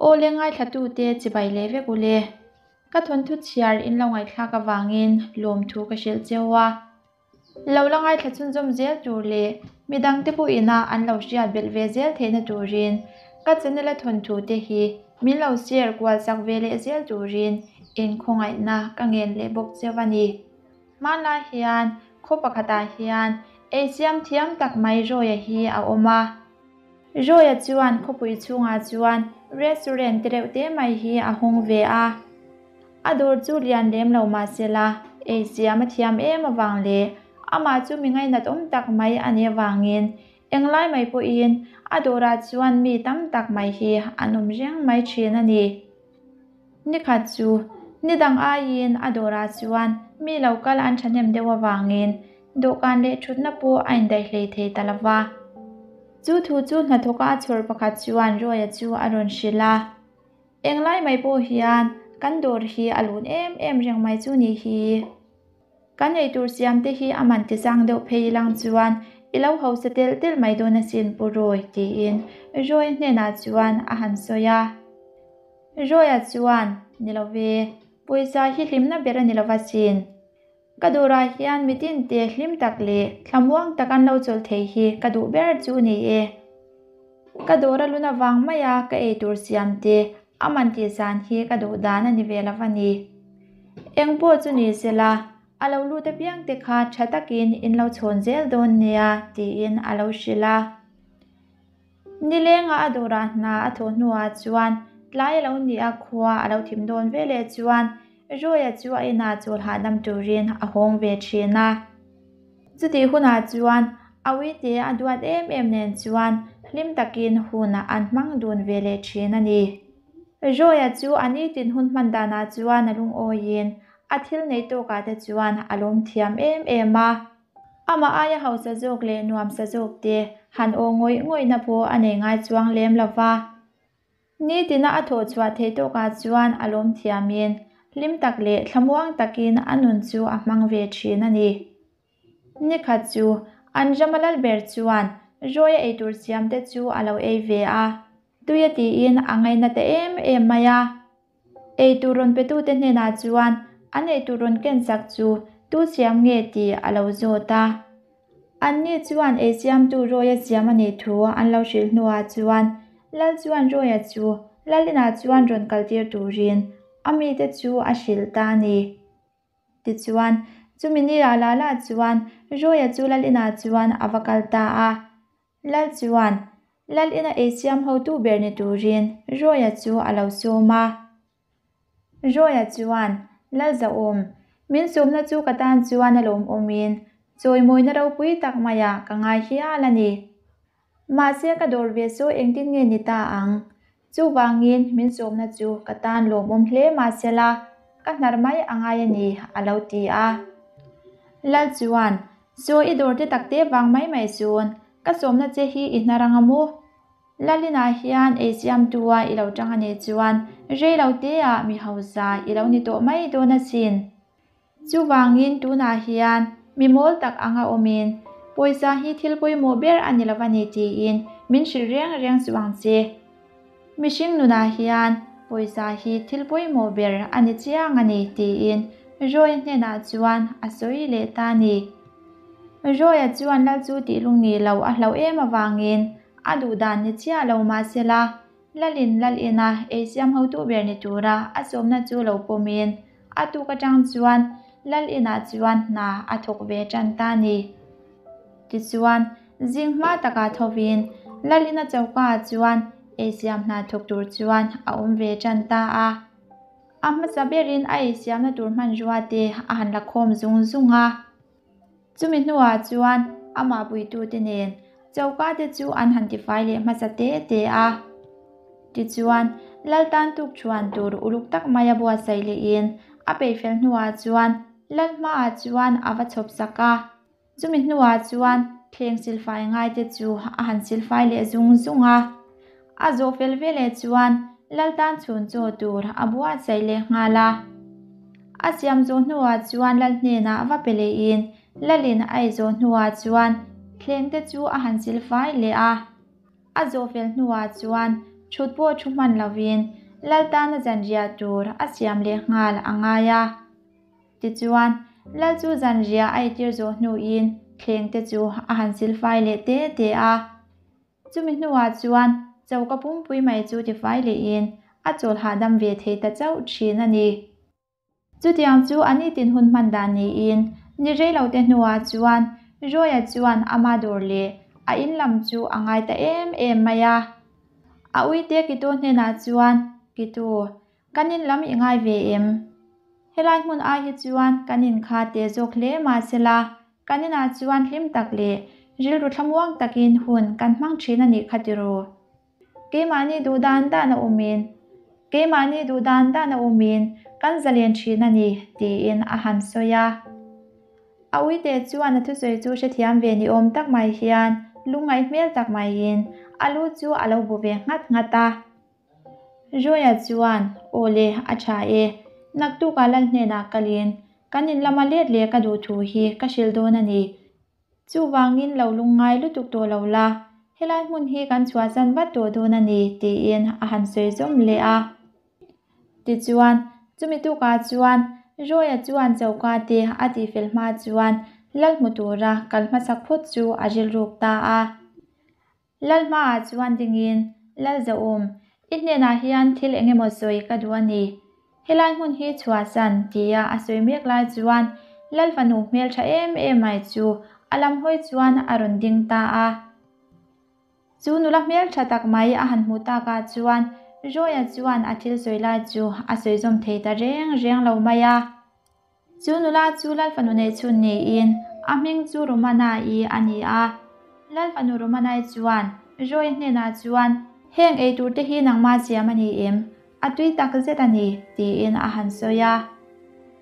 Aw le ngaithlatute chibai leh vek u le. Ka thawnthu chhiar in lo ngaihthlak avangin lawmthu ka hrilh cheu a. Lo la ngaithla chhunzawm zel tur leh midangte pawhin a an lo hriat belh ve zel theihna turin ka channel a thawnthu te hi min lo share kual chak ve leh zel turin inkhawngaihna ka ngen leh bawk cheu a ni. Hmanlai hian khaw pakhatah hian eisiam thiam tak mai Rawia hi a awm a. Rawia chuan khawpui chhungah chuan restaurant te reuh te mai hi a hawng ve a. A dawr chu lian lem lo mah se la, ei siam a thiam em avang leh amah chu mi ngainat awm tak mai a nih avangin englai mai pawhin a dawrah chuan mi tam tak mai hi an awm reng mai thin a ni. Nikhat chu nidang aiin a dawrah chuan mi lo kal an thahnem deuh avangin dawhkan leh thutna pawh a indaih hlei thei ta lo va. Chu thu chu hnathawka a chhawr pakhat chuan Rawia chu a rawn hrilh a. Englai mai pawh hian kan dawr hi a lun em em reng mai chu nih hi. Kan eitur siam te hi a man ti sang deuh phei lang chuan i lo hausa telh telh mai dawn asin Pu Roy tiin Roy-a hnenah chuan a han sawi a. Roy-a chuan, Ni lo ve, pawisa hi hlimna ber a ni lo va sin. Ka dawrah hian mitinte hlim tak leh thlamuang tak an lo chawlh thei hi ka duh ber chu ni e. Ka dawr a lun avang maia ka eitur siam te a man tih zan hi ka duh dan a ni ve lo a ni. Eng pawh chu ni sela, a lo lut apiang te kha tha takin in lo chhawn zel dawn nia tiin a lo hrilh a. Nilenga a dawrah hna a thawh hnuah chuan tlai a lo nih a khua a lo thim dawn veleh chuan Roy-a chu a inah chawl hahdam turin a hawng ve thin a. Chutih hunah chuan a uite a duat em em nen chuan hlim takin hun an hmang dun ve leh thin a ni. Roy-a chu a nitin hun hman danah chuan a lungawiin a thil neih tawkah te chuan a lawm thiam em em a. Amah aia hausa zawk leh nuamsa zawk te han aw ngawih ngawihna pawh a nei ngai chuang lem lo va. Nitina a thawh chhuah theih tawkah chuan a lawm thiamin hlim tak leh thlamuang takin a nun chu a hmang ve thin a ni. Nikhat chu an rama lal ber chuan Rawia eitur siam te chu a lo ei ve a, tui a tiin a ngaina ta em em mai a. Eitur rawn petute hnenah chuan an eitur rawn kensak chu tu siam nge tih a lo zawt a. Anni chuan ei siamtu Rawia siam a nih thu an lo hrilh hnuah chuan Lal chuan Rawia chu Lalinah chuan rawn kaltir turin a mite chu a hrilh ta a ni. Tichuan, chumi ni-ah Lala chuan Rawia chu Lalinah chuan a va kal ta a. Lal chuan Lal ina ei siam hotu ber ni turin Rawia chu a lo sawm a. Rawia chuan, Lal Zahawm, min sawmna chu ka tan chuan a lawmawmin chawimawina ropui tak maiah ka ngai hial a ni. Mahse ka dawr ve saw engtin nge ni ta ang? Chuvangin min sawmna chu ka tan lawmawm hle mahsela ka hnar mai a ngai a ni, a lo ti a. Lal chuan, Saw i dawr te takte vang mai mai chuan ka sawmna che hi i hnar anga maw? Lalinah hian ei siamtua i lo tang a nih chuan rei lo teah mi hausa i lo ni tawh mai dawn asin. Chuvangin tunah hian mi mawl tak anga awmin pawisa hi thil pawimawh ber a ni lo a ni tiin min hrilh reng reng suh ang che. Mihring nunah hian pawisa hi thil pawimawh ber a ni chiang a ni tiin Roy-a hnenah chuan a sawi leh ta a ni. Roy-a chuan lal chu tih lung ni lo a hlauh em avangin a duh dan ni chiah lo mahsela Lalin lal ina ei siam hotu ber ni tura a sawmna chu lo pawmin a tuk atang chuan lal inah chuan hna a thawk ve tan ta a ni. Tichuan, zing hma takah thovin lal ina chokaah chuan ei siam hna thawk tur chuan a awm ve tan ta a. A hmasa berin a ei siamna tur hmanrua te a han la khawm zung zung a. Chumi hnuah chuan amah puitute nen choka te chu an han tifai leh hmasa te te a. Tichuan, Lal tan tuk thuan tur uluk tak maia buatsaih lehin a peihfel hnuah chuan Lal hmaah chuan a va chhawp sak a. Chumi hnuah chuan thleng silfai ngai te chu a han silfai leh zung zung a. A zawh fel veleh chuan Lal tan chhun chaw tur a buatsaih leh nghal a. A siam zawh hnuah chuan Lal hnenah va pe lehin Lalin a ei zawh hnuah chuan thleng te chu a han silfai leh a. A zawh fel hnuah chuan Thut pawh thu hman lovin Lal tana zanriah tur a siam leh nghal a ngai a. Tichuan, Lal chu zanriah a eitir zawh hnuin thleng te chu a han silfai leh te te a. Chumi hnuah chuan choka pumpui mai chu tifai lehin a chawl hahdam ve thei ta chauh thin a ni. Chutiang chu a nitin hun hman dan niin ni reilote hnuah chuan Roya chuan ama dawr leh a in lam chu a ngai ta em em mai a. A uite Kitu hnenah chuan, Kitu, kan in lam i ngai ve em? Helai hmun ai hi chuan kan in kha teh zawk hle mahsela kan inah chuan hlim tak leh rilru thlamuang takin hun kan hmang thin a nih kha tiraw? Keimahni duh dan dan a awmin, Keimahni duh dan dan a awmin kan zalen thin a ni, tiin a han sawi a. A uite chuan a thusawi chu hrethiam ve ni awm tak mai hian lungngaih hmel tak maiin a lu chu a lo bu ve nghat nghat a. Roya chuan, Aw le, a tha e, naktukah lal hnenah kalin kan in lama let leh ka duh thu hi ka hrilh dawn a ni, Chuvangin lo lungngai lutuk tawh lo la, helai hmun hi kan chhuahsan vat tawh dawn a ni, tiin a han sawi zawm leh a. Tichuan, chumi tukah chuan Roya chuan choka te a tihfel hma chuan lal hmu tura kal hmasak phawt chu a rilruk ta a. Lal hmaah chuan dingin, Lal Zaum, i hnenah hian thil eng emaw sawi ka duh a ni. Helai hmun hi chhuahsan, tia a sawi mek lai chuan Lal fanu hmeltha em em mai chu a lam hawi chuan a rawn ding ta a. Chu nula hmeltha tak mai a han hmuh takah chuan Roya chuan a thil sawi lai chu a sawi zawm thei ta reng reng lo mai a. Chu nula chu Lal fanu neihchhun niin a hming chu Romana-i a ni a. Lal fanu Romana-i chuan Roy hnenah chuan, Heng ei tur te hi nangmah siam a ni em? A tui tak zet a ni, tiin a han sawi a.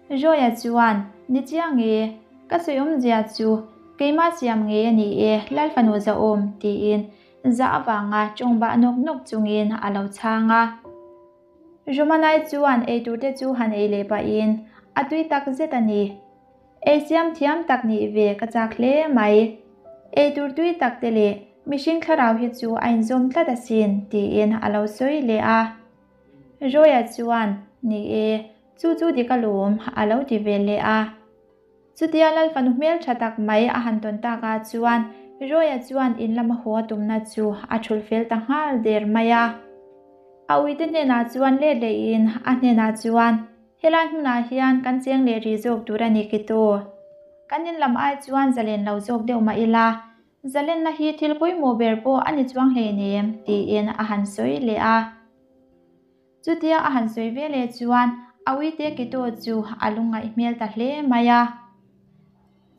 Roy-a chuan, Ni chiang e, ka sawi awmzia chu keimah siam ngei a ni e, Lal fanu zahawm, tiin zah avanga tawng bah nawk nawk chungin a lo chhang a. Romanai chuan eitur te chu han ei leh pahin a tui tak zet a ni. Ei siam thiam tak nih ve ka chak hle mai. Eitur tui tak te leh mihring thlarau hi chu a inzawm tlat asin tiin a lo sawi leh a. Roya chuan, Ni e, chu chu dik alawm a lo ti ve leh a. Chutia Lal fanu hmel tha tak mai a han tawn takah chuan Roya chuan in lama haw a tumna chu a thulh fel ta nghal der mai a. A uite hnenah chuan let lehin a hnenah chuan, Helai hmunah hian kan cheng leh rih zawk tur a ni kitu. Kan in lam ai chuan zalen lo zawk deuh mah ila, zalenna hi thil pawimawh ber pawh a ni chuang hleinem, tiin a han sawi leh a. Chutia a han sawi ve leh chuan a uite Kito chu a lungngaih hmel ta hle mai a.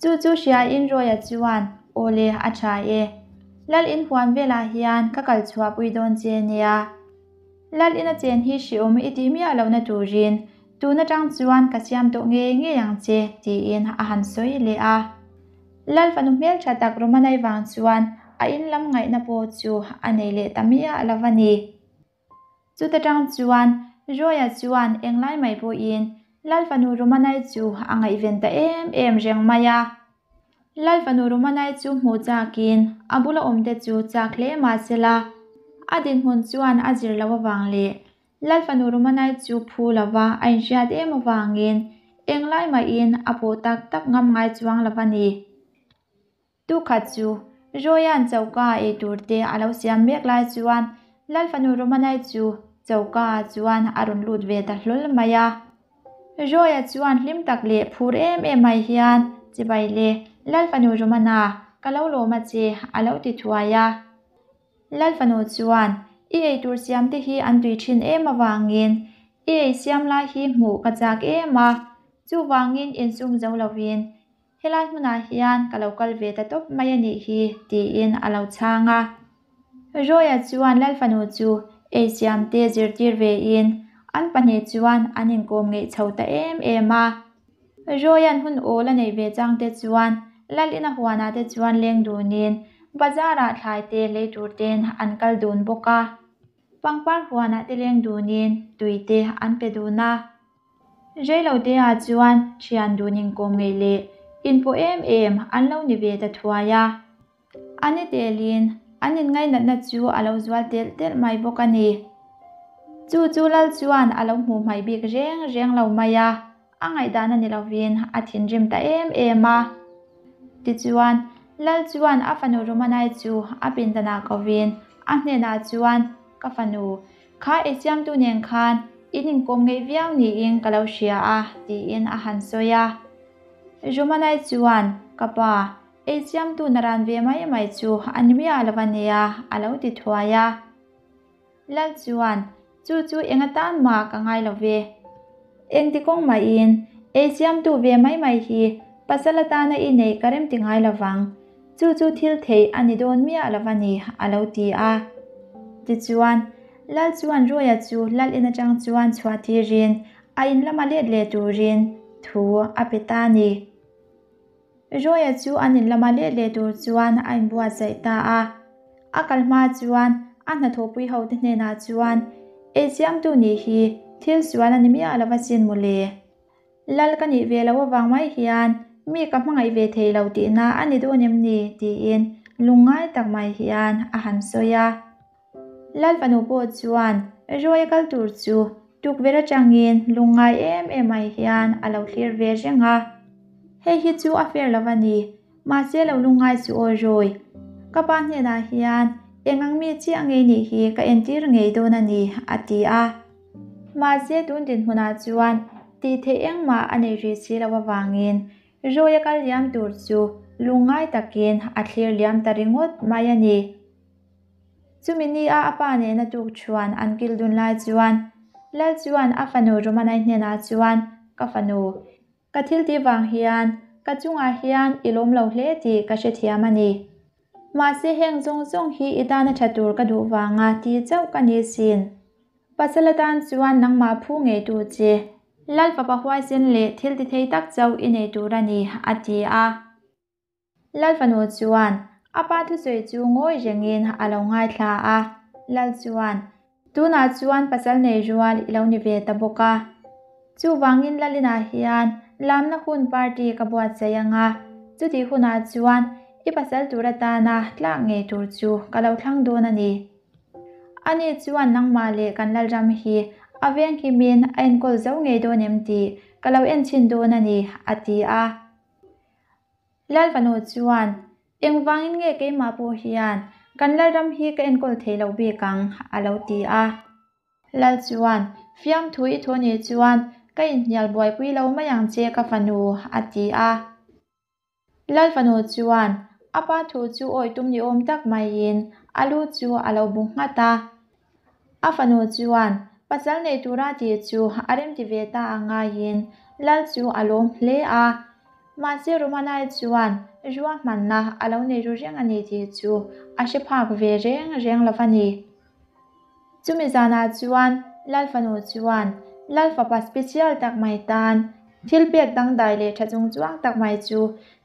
Chu chu hriain Roya chuan, Aw le, a tha e. Lal in huan velah hian ka kal chhuahpui dawn che nia. Lal ina chen hi hriawm i tih miah lohna turin tun atang chuan ka siam tawh ngei ngei ang che, tiin a han sawi leh a. Lal fanu hmeltha tak Romanai vang chuan a in lam ngaihna pawh chu a nei leh ta miah lo a ni. Chuta tang chuan Roya chuan englai mai pawhin Lal fanu Romanai chu a ngaihven ta em em reng mai a. Lal fanu Romanai chu hmuh chakin a bula awmte chu chak hle mah sela, a dinhmun chuan a zir loh avang leh Lal fanu Romanai chu phu lova a inhriat em avangin englai mahin a pawh tak tak ngam ngai chuang lo a ni. Tukhat chu Royan choka ei tur te a lo siam mek lai chuan Lal fanu Romanai chu choka ah chuan a rawn lut ve ta hlawl mai a. Roya chuan hlim tak leh phur em em mai hian, Chibai le, Lal fanu Romana, ka lo lawm a che, a lo ti thuai a. Lal fanu chuan, I ei tur siam te hi an tui thin em avangin i ei siam lai hi hmuh ka chak em a, chuvangin insum zo lovin Helai hmunah hian ka lo kal ve ta tawp mai a nih hi, tiin a lo chhang a. Roya chuan Lal fanu chu ei siam te zirtir vein an pahnih chuan an inkawm ngeih chho ta em em a. Roya'n hun awl a neih ve chang te chuan Lal ina huanah te chuan leng dunin bazarah thlai te lei tur ten an kal dun bawk a. Pangpar huanah te leng dunin tui te an pe dun a. Reilotea chuan thian dun inkawm ngei leh inpawh em em an lo ni ve ta thuai a. A ni telin an inngainatna chu a lo zual telh telh mai bawk a ni. Chu chu Lal chuan a lo hmuh hmaih bik reng reng lo mai a, a ngaihdan a ni lovin a thinrim ta em em a. Tichuan, Lal chuan a fanu Rumanai chu a pindanah kovin a hnenah chuan, Ka fanu, kha eisiamtu nen khan in inkawm ngeih viau niin ka lo hria a, tiin a han sawi a. Rumanai chuan, Ka pa, eisiamtu naran ve mai mai chu a ni miah lo a nia, a lo ti thuai a. Lal chuan, Chu chu eng atan mah ka ngai lo ve. Engti kawng mahin, ei siamtu ve mai mai hi pasal atana i neih ka remti ngai lo vang. Chu chu thil theih a ni dawn miah lo va ni, a lo ti a. Tichuan, Lal chuan Rawia chu Lal in atang chuan chhuah tirin a in lama let leh turin thu a pe ta a ni. Roya chu an in lama let leh tur chuan a inbuatsaih ta a. A kal hma chuan a hnathawhpui hote hnenah chuan, Ei siamtu nih hi thil sual a ni miah lo va sin mawle. Lal ka nih ve loh avang mai hian mi ka hmangaih ve thei lo tihna a ni dawn em ni? tiin lungngai tak mai hian a han sawi a. Lal fanu pawh chuan Roy a kal tur chu tukverh atangin lungngai em em mai hian a lo thlir ve reng a. Hei hi chu a fair lo a ni, mahse lo lungngai chu aw Roy. Ka pa hnenah hian eng ang mi chiah ngei nih hi ka entir ngei dawn a ni, a ti a. Mahse tun dinhmunah chuan tih theih engmah a nei rih si loh avangin Roy a kal liam tur chu lungngai takin a thlir liam ta ringawt mai a ni. Chumi ni a a pa nena tuk chuan an kil dun lai chuan Lal chuan a fanu Romanai hnenah chuan, Ka fanu, ka thil tih vang hian ka chungah hian i lawm lo hle tih ka hrethiam a ni. Mahse heng zawng zawng hi i tana tha tur ka duh vanga ti chauh ka ni sin. Pasal atan chuan nangmah phu ngei tu che. Lal fapa huaisen leh thil ti thei tak chauh i nei tur a ni, a ti a. Lal fanu chuan a pa thusawi chu ngawi rengin a lo ngaithla a, Lal chuan, Tunah chuan pasal nei rual i lo ni ve ta bawk a. Chuvangin Lalinah hian lamna hun party ka buatsaih ang a, chutih hunah chuan i pasal tur atana tlak ngei tur chu ka lo thlang dawn a ni. Ani chuan nangmah leh kan Lalram hi a venghimin a enkawl zo ngei dawn em tih ka lo enchhin dawn a ni, a ti a. Lal fanu chuan, Engvangin nge keimah pawh hian kan Lalram hi ka enkawl thei lo bik ang? a lo ti a. Lal chuan, Fiamthu i thaw nih chuan ka inhnial buaipui lo mai ang che ka fanu, a ti a. Lal fanu chuan a pa thu chu awi tum ni awm tak maiin a lu chu a lo bu nghat a. A fanu chuan pasal nei tura tih chu a remti ve ta a ngaiin Lal chu a lawm hle a. Mahse Romanai chuan ruahmanna a lo nei ru reng a ni tih chu a hre phak ve reng reng lo va ni. Chumi zanah chuan Lal fanu chuan Lal fapa special tak mai tan thil pek dangdai leh tha chungchuang tak mai chu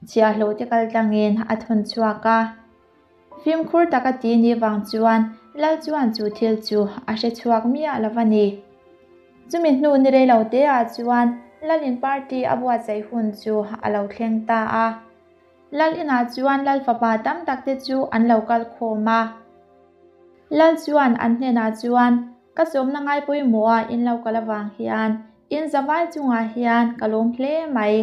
chhiahhlawh te kaltlangin a thawn chhuak a. Fimkhur taka ti ni vang chuan Lal chuan chu thil chu a hre chhuak miah lo va ni. Chumi hnu ni rei lo te ah chuan Lal in party a buatsaih hun chu a lo thleng ta a. Lal inah chuan Lal fapa tam tak te chu an lo kal khawm a. Lal chuan an hnenah chuan, Ka sawmna ngai pawimawh a in lo kal avang hian in zavai chungah hian ka lawm hle mai.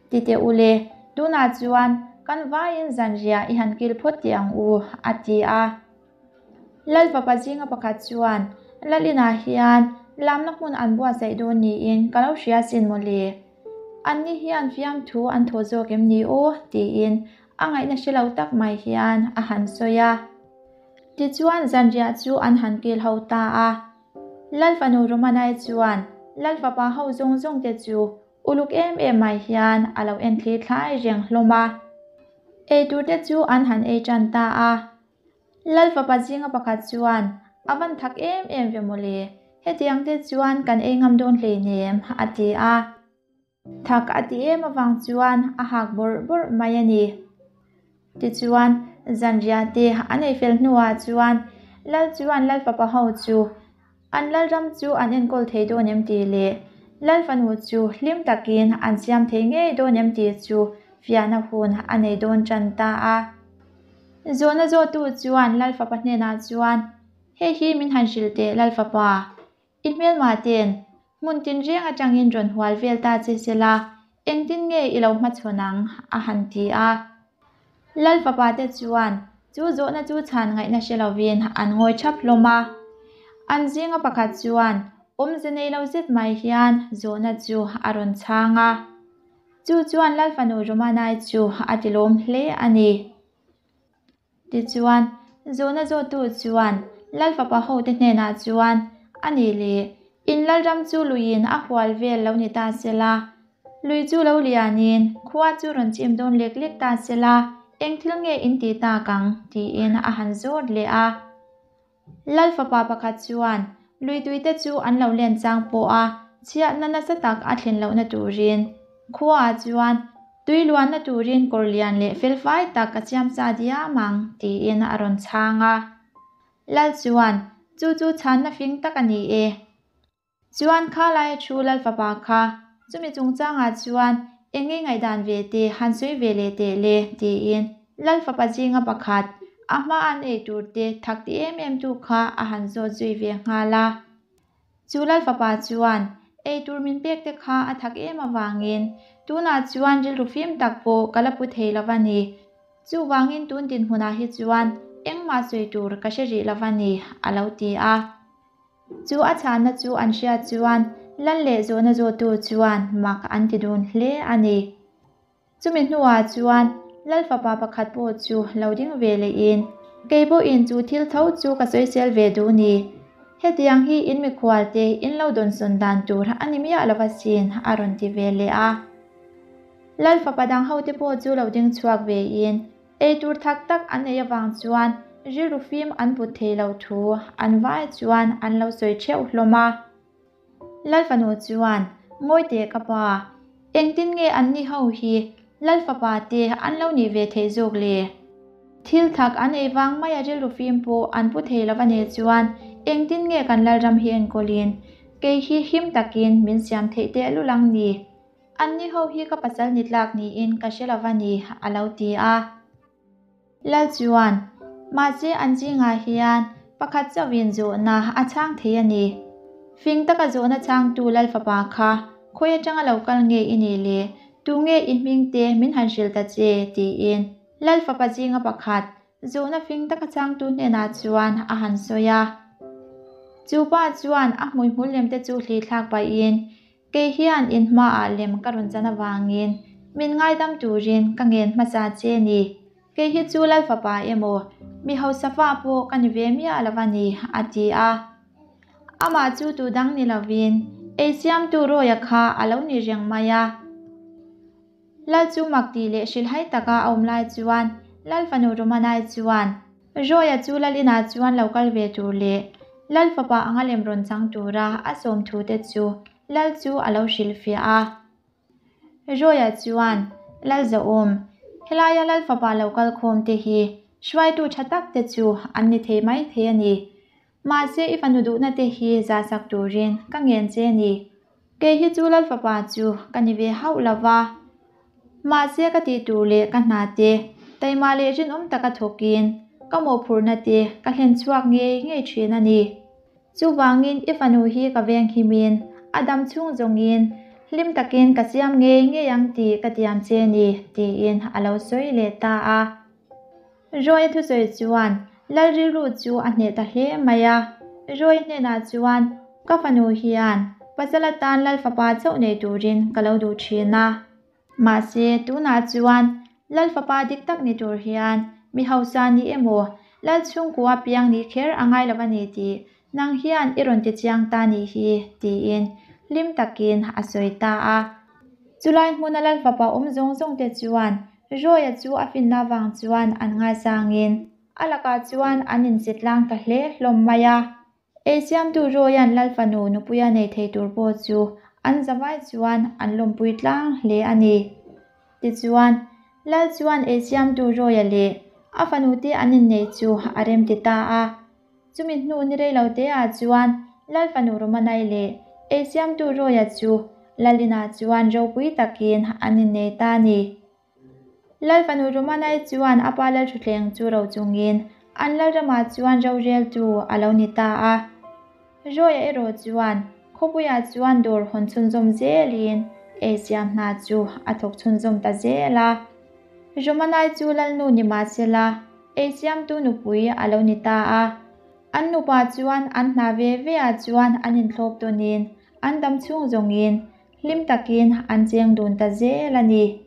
Ti teh u le, tunah chuan kan vaiin zanriah i han kil phawt teh ang u, a ti a. Lal fapa zinga pakhat chuan, Lal inah hian lamna hmun an buatsaih dawn niin ka lo hria sin maw le. Anni hian fiamthu an thawh zawk em ni aw? tiin a ngaihna hre lo tak mai hian a han sawi a. Tichuan zanriah chu an han kil ho ta a. Lal fanu Romanai chuan Lal fapa ho zawng zawng te chu Uluk em em mai hian a lo en thli thlai reng hlawm a. Ei tur te chu an han ei tan ta a. Lal fapa zinga pakhat chuan, A van thak em em ve mawle, hetiang te chuan kan ei ngam dawn hleinem, a ti a. Thak a ti em avang chuan a hak bawrh bawrh mai a ni. Tichuan, zanriah te an ei fel hnuah chuan Lal chuan Lal fapa ho chu An Lalram chu an enkawl thei dawn em tih leh Lal fanu chu hlim takin an siam thei ngei dawn em tih chu fiahna hun a nei dawn tan ta a. Zawhna zawhtu chuan Lalfapa hnenah chuan, Hei hi min han hrilh teh Lalfapa, i hmelmah ten hmun tinreng atangin rawn hual vel ta che sela, engtin nge i lo hmachhawn ang? a han ti a. Lalfapa te chuan chu zawhna chu chhan ngaihna hre lovin an ngawi thap hlawm a. An zinga pakhat chuan awmze nei lo zet mai hian zawhna chu a rawn chhang a. Chu chuan Lalfanu Romanai chu a tilawm hle a ni. Tichuan, zawhna zawhtu chuan Lalfapa hote hnenah chuan, A nih le, in Lalram chu luiin a hual vel lo ni ta sela, lui chu lo lianin khua chu rawn chim dawn lek lek ta sela, eng thil nge in tih tak ang? tiin a han zawt leh a. Lal fapa pakhat chuan lui tuite chu an lo len chang pawh a chhiatna nasa tak a thlen lohna turin khuaah chuan tui luanna turin kawr lian leh felfai tak a siam sa diam ang tiin a rawn chhang a. Lal chuan, Chu chu chhanna fing tak a ni e. Chuan kha laia thu Lalfapa kha chumi chungchangah chuan eng nge ngaihdan ve te han sawi ve leh teh le tiin Lalfapa zinga pakhat a hma an ei tur te thak ti em em tu kha a han zawt zui ve nghal a. Chu Lalfapa chuan ei tur min pek te kha a thak em avangin tunah chuan rilru fim tak pawh ka la pu thei lo va ni. Chuvangin tun dinhmunah hi chuan engmah sawi tur ka hre rih lo va ni a lo ti a. Chu a chhanna chu an hriat chuan Lal leh zawhna zawhtu chuan mak an ti dun hle a ni. Chumi hnuah chuan Lal fapa pakhat pawh chu lo ding ve lehin, Kei pawhin chu thil tho chu ka sawisel ve duh ni. Hetiang hi in mikhualte in lo dawnsawn dan tur a ni miah lo asin a rawn ti ve leh a. Lal fapa dang hote pawh chu lo ding chhuak vein, Eitur thak tak an ei avang chuan rilru fim an put thei lo thu an vai chuan an lo sawi theuh hlawm a. Lalfanu chuan, Ngawi teh ka pa, engtin nge an ni ho hi Lalfapa te an lo nih ve theih zawk le? Thil thak an ei vang maia rilru fim pawh an pu thei lo a nih chuan engtin nge kan Lalram hi enkawlin kei hi him takin min siam theih tehlul ang ni? Anni ho hi ka pasal ni tlak niin ka hre lo va ni, a lo ti a. Lal chuan, Mahse an zingah hian pakhat chauhin zawhna a chhang thei a ni. Fing taka zawhna chhangtu Lal fapa kha khawi atanga lo kal nge i nih le? Tu nge i hming te min han hrilh ta che? tiin Lal fapa zinga pakhat Zawhna fing taka changtu hnenah chuan a han sawi a. Chu pa chuan a hmuihmul lem te chu hli thlak pahin, Kei hian in hmaah lem ka rawn chan avangin min ngaidam turin ka ngen hmasa che ni. Kei hi chu Lal fapa emaw, mi hausa fa pawh ka ni ve miah lo a ni, a ti a. Amah chu tu dang ni lovin ei siamtu Rawia kha a lo ni reng mai a. Lal chu mak tih leh hrilhhai taka a awm lai chuan Lal fanu Romanai chuan Rawia chu Lal inah chuan lo kal ve tur leh Lal fapa anga lem rawn chang tura a sawm thu te chu Lal chu a lo hrilhfiah a. Rawia chuan Lal Zahawm, helaia Lal fapa lo kal khawm te hi hruaitu tha tak te chu an ni thei mai thei a ni. Mahse i fanu duhna te hi zahsak turin ka ngen che ni. Kei hi chu Lal fapa chu ka ni ve hauh lo va. Mahse ka tih tur leh ka hna te, taima leh rinawm taka thawkin ka mawhphurhna te ka hlen chhuak ngei ngei thin a ni. Chuvangin i fanu hi ka veng himin a dam chhung zawngin hlim takin ka siam ngei ngei ang tih ka tiam che ni tiin a lo sawi leh ta a. Roy thusawi chuan Lal rilru chu a hneh ta hle mai a. Roy hnenah chuan, Ka fanu hian pasal atan Lal fapa chauh nei turin ka lo duh thin a. Mahse, tunah chuan Lal fapa dik tak ni tur hian mi hausa ni emaw Lal chhungkua piang nih kher a ngai lo a ni tih nang hian i rawn ti chiang ta nih hi, tiin hlim takin a sawi ta a. Chulai hmuna Lal fapa awm zawng zawng te chuan Roy-a chu a finna vang chuan an ngaisangin a lakah chuan an insit tlang ta hle hlawm mai a. Ei siamtu Roy-a'n Lal fanu nupuia nei thei tur pawh chu an zavai chuan an lawmpui tlang hle a ni. Tichuan, Lal chuan ei siamtu Roy-a leh a fanute an inneih chu a remti ta a. Chumi hnu ni rei lo te ah chuan Lal fanu Romanai leh ei siamtu Roy-a chu Lal inah chuan ropui takin an innei ta a ni. Lal fanu Romanai chuan a pa lalthutthleng chu ro chungin an lalramah chuan roreltu a lo ni ta a. Roya erawh chuan khawpuiah chuan dawr hawn chhunzawm zelin eisiam hna chu a thawk chhunzawm ta zel a. Romanai chu lalnu ni mahsela eisiamtu nupui a lo ni ta a. An nupa chuan an hna ve ve ah chuan an inthlawp tawnin an dam chhung zawngin hlim takin an cheng dun ta zel a ni.